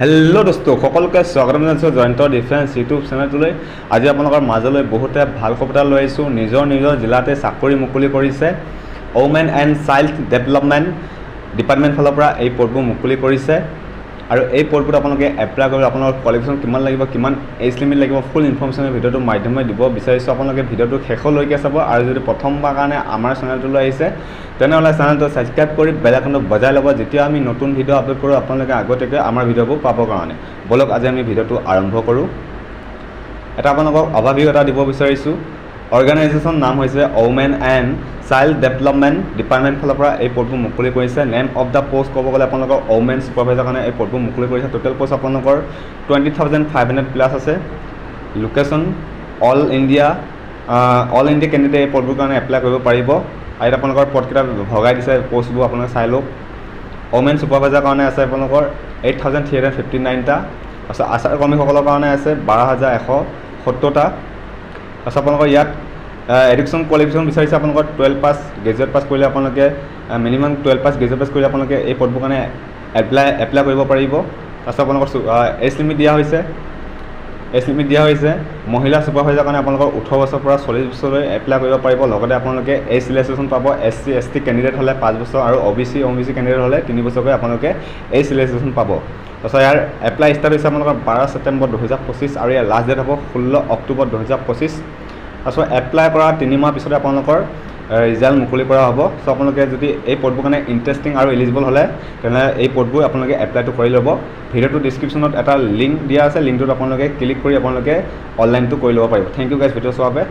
Hello' দোস্ত, সকলোকে স্বাগতম জনাইছোঁ জয়ন্ত ডিফেন্স ইউটিউব চেনেলটোলৈ। আজি আপোনালোকৰ মাজলৈ বহুতে ভাল খবৰ এটা লৈ আহিছোঁ। নিজৰ নিজৰ জিলাতে চাকৰি মুকলি কৰিছে। Women and child development department ফালৰ পৰা এই পদবোৰ মুকলি কৰিছে আৰু এই পদবোৰত আপোনালোকে এপ্লাই কৰিব, আপোনালোকৰ কোৱালিফিকেশ্যন কিমান লাগিব, কিমান এজ লিমিট লাগিব, ফুল ইনফৰ্মেশ্যন ভিডিঅ'টোৰ মাধ্যমেৰে দিব বিচাৰিছোঁ। আপোনালোকে ভিডিঅ'টো শেষলৈকে চাব আৰু যদি প্ৰথমবাৰ কাৰণে আমাৰ চেনেলটোলৈ আহিছে, তেনেহ'লে চেনেলটো ছাবস্ক্ৰাইব কৰি বেল আইকনটো বজাই ল'ব, যেতিয়া আমি নতুন ভিডিঅ' আপলোড কৰোঁ আপোনালোকে আগতীয়াকৈ আমাৰ ভিডিঅ'বোৰ পাবৰ কাৰণে। ব'লক, আজি আমি ভিডিঅ'টো আৰম্ভ কৰোঁ। এটা আপোনালোকক অভাৰভিউ এটা দিব বিচাৰিছোঁ। অৰ্গেনাইজেশ্যন নাম হৈছে women and child development department ফালৰ পৰা এই পদবোৰ মুকলি কৰিছে। নেম অফ the post ক'ব গ'লে আপোনালোকৰ ওমেন ছুপাৰভাইজাৰ কাৰণে এই পদবোৰ মুকলি কৰিছে। টোটেল পষ্ট আপোনালোকৰ 20,500 প্লাছ আছে। Location all India, all India candidate এই পদবোৰ কাৰণে এপ্লাই কৰিব পাৰিব। আৰু ইয়াত আপোনালোকৰ পদকেইটা ভগাই দিছে, পষ্টবোৰ আপোনালোকে চাই লওক। ওমেন ছুপাৰভাইজাৰ কাৰণে আছে আপোনালোকৰ 8359টা। তাৰপিছত আশা কৰ্মীসকলৰ কাৰণে আছে 12,170টা। তাৰপিছত আপোনালোকৰ ইয়াত এডুকেশ্যন কোৱালিফিকেশ্যন বিচাৰিছে আপোনালোকৰ 12 পাছ, গ্ৰেজুৱেট পাছ কৰিলে আপোনালোকে, মিনিমাম 12 পাছ, গ্ৰেজুৱেট পাছ কৰিলে আপোনালোকে এই পদবোৰ কাৰণে এপ্লাই কৰিব পাৰিব। তাৰপিছত আপোনালোকৰ এজ লিমিট দিয়া হৈছে, এজ লিমিট দিয়া হৈছে। মহিলা ছুপাৰভাইজাৰ কাৰণে আপোনালোকৰ 18 বছৰৰ পৰা 40 বছৰলৈ এপ্লাই কৰিব পাৰিব। লগতে আপোনালোকে এজ ৰিলেক্সেশ্যন পাব। S C, S T candidate হ'লে 5 বছৰ আৰু অ' বি চি, অ' বি চি কেণ্ডিডেট হ'লে 3 বছৰকৈ আপোনালোকে এজ ৰিলেক্সেশ্যন পাব। তাৰপিছত ইয়াৰ এপ্লাই ষ্টাৰ্ট হৈছে আপোনালোকৰ 12 ছেপ্টেম্বৰ 2025 আৰু ইয়াৰ লাষ্ট ডেট হ'ব 16 অক্টোবৰ 2025। তাৰপিছত এপ্লাই কৰা 3 মাহ পিছতে আপোনালোকৰ ৰিজাল্ট মুকলি কৰা হ'ব। চ' আপোনালোকে যদি এই পদবোৰ কাৰণে ইণ্টাৰেষ্টিং আৰু এলিজিবল হ'লে, তেনেহ'লে এই পদবোৰ আপোনালোকে এপ্লাইটো কৰি ল'ব। ভিডিঅ'টো ডিছক্ৰিপশ্যনত এটা লিংক দিয়া আছে, লিংকটোত আপোনালোকে ক্লিক কৰি আপোনালোকে অনলাইনটো কৰি ল'ব পাৰিব। Thank U guys video চোৱাৰ বাবে।